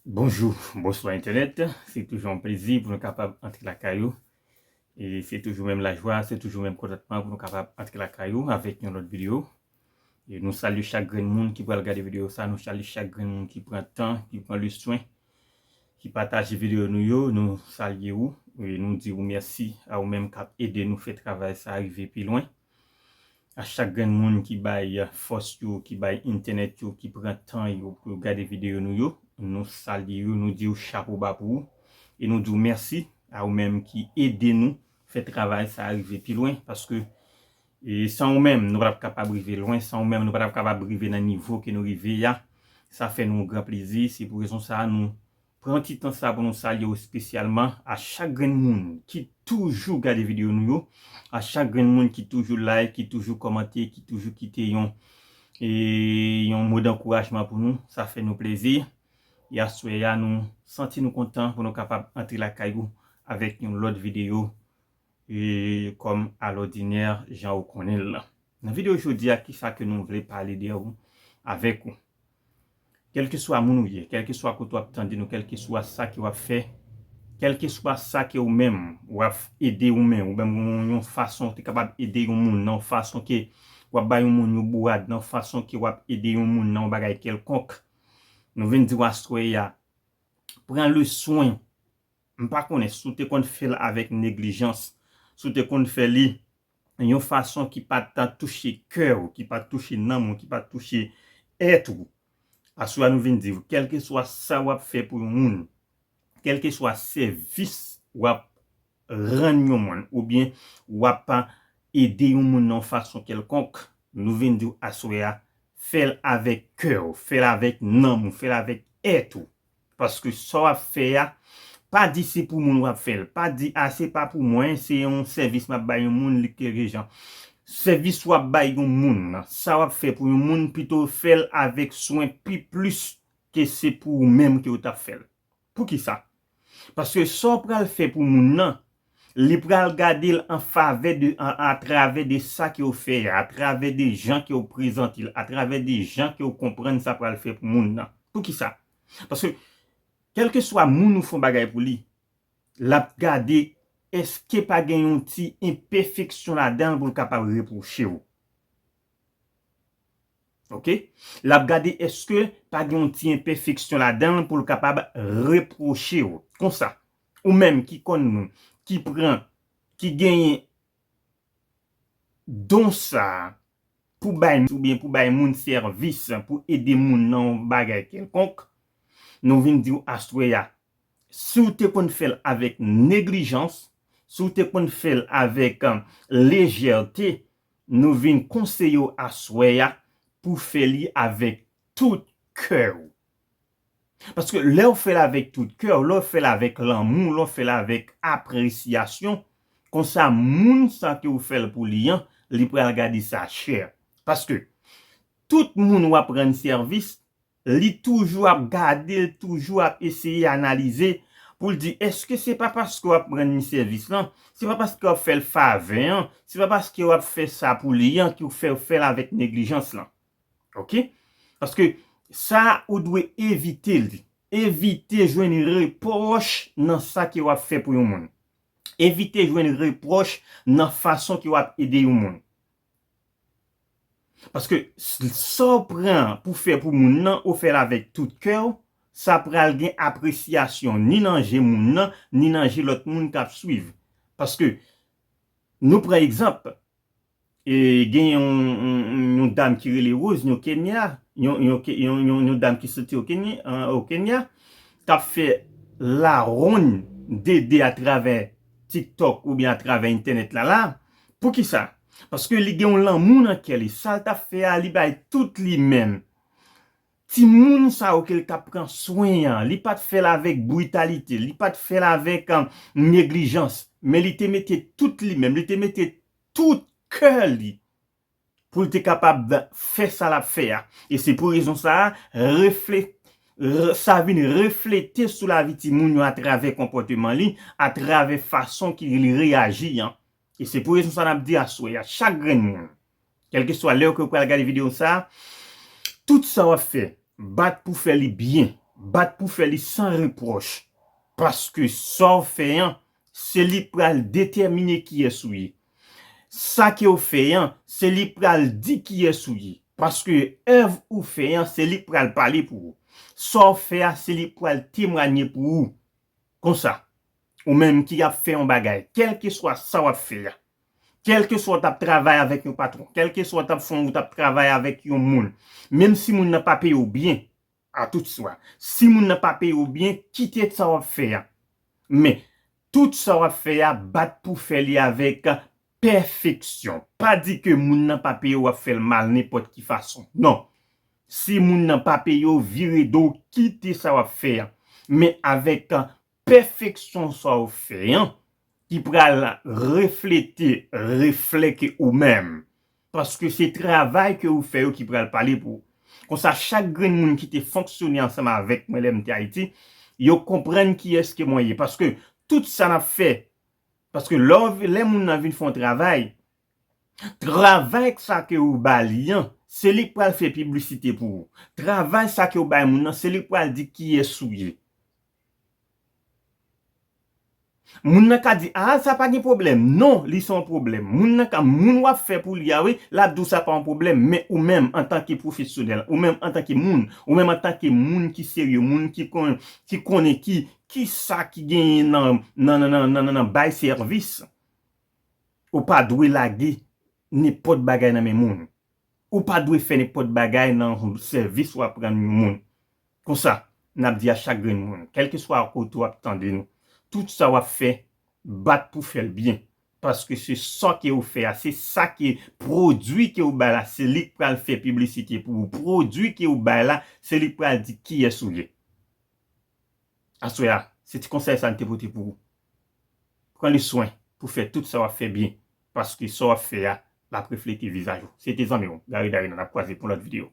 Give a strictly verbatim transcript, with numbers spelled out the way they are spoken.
Bonjou, bonswa entènèt. Se toujou yon plezi pou nou kapab antre lakay ou. E se toujou menm lajwa, se toujou menm kontantman pou nou kapab antre lakay ou avèk yon lòt videyo. E nou salye chak grenn moun ki pral gade videyo sa, nou salye chak grenn moun ki pran tan, ki pran le swen, ki pataje videyo nou yo, nou salye ou. E nou di ou mèsi a ou menm k ap ede nou fè travay sa rive pi lwen. A chak grenn moun ki bay fòs yo, ki bay entènèt yo, ki pran tan yo pou yo gade videyo nou yo, nou salye yo, nou di yo chapo ba pou ou. E nou di w mèsi a ou menm ki ede nou fè travay sa a rive pi lwen, paske e san ou menm, nou pa t ap kapab rive lwen, san ou menm, nou pa t ap kapab rive nan nivo ke nou rive a. Sa fè nou yon gran plezi, se pou rezon sa a nou pran ti tan sa pou nou salye w espesyalman, a chak grenn moun ki toujou gade videyo nou yo, a chak grenn moun ki toujou like, ki toujou kòmante, ki toujou kite yon, e, yon mo dankourajman pou nou, sa fè nou plezi. E aswè a, nou santi nou kontan pou nou kapab antre lakay ou avèk yon lòt videyo, e, kòm alòdinè, jan ou konnen l lan. Nan videyo jodi a, kisa ke nou vle pale de ou, avèk ou? Kèlkeswa moun ou ye, kèlkeswa kote w ap tande nou, kèlkeswa sa ke w ap fè, kèlkeswa sa ke ou menm w ap ede ou menm, ou menm yon, yon fason ou te kapab ede yon moun nan yon fason ke w ap bay yon moun yon bourad, nan yon fason ke w ap ede yon moun nan yon bagay kèlkonk, nou vin di w aswè a, pran le swen. M pa konnen si w te konn fè l avèk neglijans, si w te konn fè li yon fason ki pa t touche kè w, ki pa t touche nanm ou, ki pa t touche èt ou. Aswè a nou vin di w, kèlkeswa sa w ap fè pou yon moun, kèlkeswa sèvis w ap rann yon moun, oubyen w ap ede yon moun nan yon fason kèlkonk, nou vin di w aswè a, fè l avèk kè w, fè l avèk nanm ou, fè l avèk èt ou. Paske sa w ap fè a, pa di se pou moun w ap fè l. Pa di, a, se pa pou mwen, se yon sèvis m ap bay yon moun, li kèlke jan. Sèvis w ap bay yon moun nan, sa w ap fè pou yon moun, pito fè l avèk swen pi plis ke se pou ou menm ke w t ap fè l. Poukisa? Paske sa w pral fè pou moun nan, li pral gade l an favè de, an, atravè de sa ke w fè a, atravè de jan ke w prezante l, atravè de jan ke w konprann sa pral fè pou moun nan. Poukisa? Paske, kèlkeswa moun ou fè yon bagay pou li, l ap gade èske pa gen yon ti enpèfeksyon ladan l pou l kapab repwoche w. Oke? L ap gade èske pa gen yon ti enpèfeksyon ladan l pou l kapab repwoche w. Konsa, ou menm ki konn nou, ki pran, ki genyen don sa a pou bay, oubyen pou bay moun sèvis, pou ede moun nan yon bagay kèlkonk, nou vin di w aswè a, si w te konn fè l avèk neglijans, si w te konn fè l avèk, eh, lejète, nou vin konseye w aswè a pou fè li avèk tout kè w. Paske lè w fè l avèk tout kè w, lè w fè l avèk lanmou, lè w fè l avèk apresyasyon, konsa moun sa ke w fè l pou li an, li pral gade sa chè. Paske tout moun w ap rann sèvis, li toujou ap gade, li toujou ap eseye analize pou l di, èske se pa paske w ap rann li sèvis lan, se pa paske w ap fè l favè an, se pa paske w ap fè sa pou li an ki w fè, fè l avèk neglijans lan. Oke? Paske sa ou dwe evite l. Evite jwenn repwòch nan sa ke w ap fè pou yon moun. Evite jwenn repwòch nan fason ke w ap ede yon moun. Paske s-, sa w pran pou fè pou moun nan, ou fè l avèk tout kè w, sa pral gen apresyasyon ni nan je moun nan, ni nan je lòt moun k ap swiv. Paske, nou pran egzanp, e gen yon, yon, yon dam ki rele Rose, yon Kenya, yon, yon, yon, yon, yon dam ki soti o Kenya, an, o Kenya, k ap fè lawonn dede atravè TikTok oubyen atravè entènèt la la. Poukisa? Paske li gen yon lanmou nan kè li. Sa l t ap fè a, li bay tout li menm. Timoun sa yo ke l t ap pran swen an, li pa t fè l avèk britalite, li pa t fè l avèk, an, neglijans, men li te mete tout li menm, li te mete tout kè li pou l te kapab fè sa l ap fè a. E se pou rezon sa a, refle-, re-, sa vin reflete sou lavi timoun yo atravè konpòteman li, atravè fason ke li reyaji an. E se pou rezon sa n ap di aswè a, chak grenn moun, kèlkeswa lè ke w pral gade videyo sa a, tout sa w ap fè, bat pou fè li byen. bat pou fè li san repwòch. Paske sa w fè an, se li k pral detèmine kiyès ou ye. Sa ke w fè an, se li k pral di kiyès ou ye. Paske èv ou fè an, se li k pral pale pou ou. Sa w fè a, se li k pral temwanye pou ou. Konsa, ou menm ki ap fè yon bagay, kèlkeswa sa w ap fè a, kèlkeswa w t ap travay avèk yon patwon, kèlkeswa w t ap fè, w t ap travay avèk yon moun, menm si moun nan pa peye w byen, a tout swa, si moun nan pa peye w byen, kite sa w ap fè a. Men, tout sa w ap fè a, bat pou fè li avèk pèfeksyon. Pa di ke moun nan pa peye w, w ap fè l mal nenpòt ki fason. Non. Si moun nan pa peye w, vire do w, kite sa w ap fè a. Men avèk pèfeksyon sa w fè an, ki pral reflete reflè ke ou menm. Paske se travay ke ou fè yo ki pral pale pou ou. Konsa, chak grenn moun ki te fonksyone ansanm avèk mwen lè m te Ayiti, yo konprann kiyès ke mwen ye. Paske tout sa n ap fè, paske lè w vi-, lè moun nan vin fè yon travay, travay sa ke ou ba li an, se li k pral fè piblisite pou ou. Travay sa ke ou bay moun nan, se li k pral di kiyès ou ye. Moun nan ka di, "A, sa pa gen pwoblèm." Non, li se yon pwoblèm. Moun nan ka, moun w ap fè pou li a, wi, l ap di w sa pa yon pwoblèm, men ou menm, antanke pwofesyonèl, ou menm antanke moun, ou menm antanke moun ki serye, moun ki kon-, ki konnen ki, ki sa ki genyen nan, nan, nan bay sèvis, ou pa dwe lage nenpòt bagay nan men moun. Ou pa dwe fè nenpòt bagay nan sèvis w ap rann yon moun. Konsa, n ap di a chak grenn moun, kèlkeswa kote w ap tande nou, tout sa w ap fè, bat pou fè l byen. Paske se sa ke ou fè a, se sa ke pwodui ke ou bay la, se li k pral fè piblisite pou ou. Pwodui ke ou bay la, se li k pral di kiyès ou ye. Aswè a, se ti konsèy sa n te pote pou ou. Pran le swen pou fè tout sa w ap fè byen, paske sa w ap fè a, l ap reflete vizaj ou. Se te zanmi w, Gary Darina, n ap kwaze pou lòt videyo.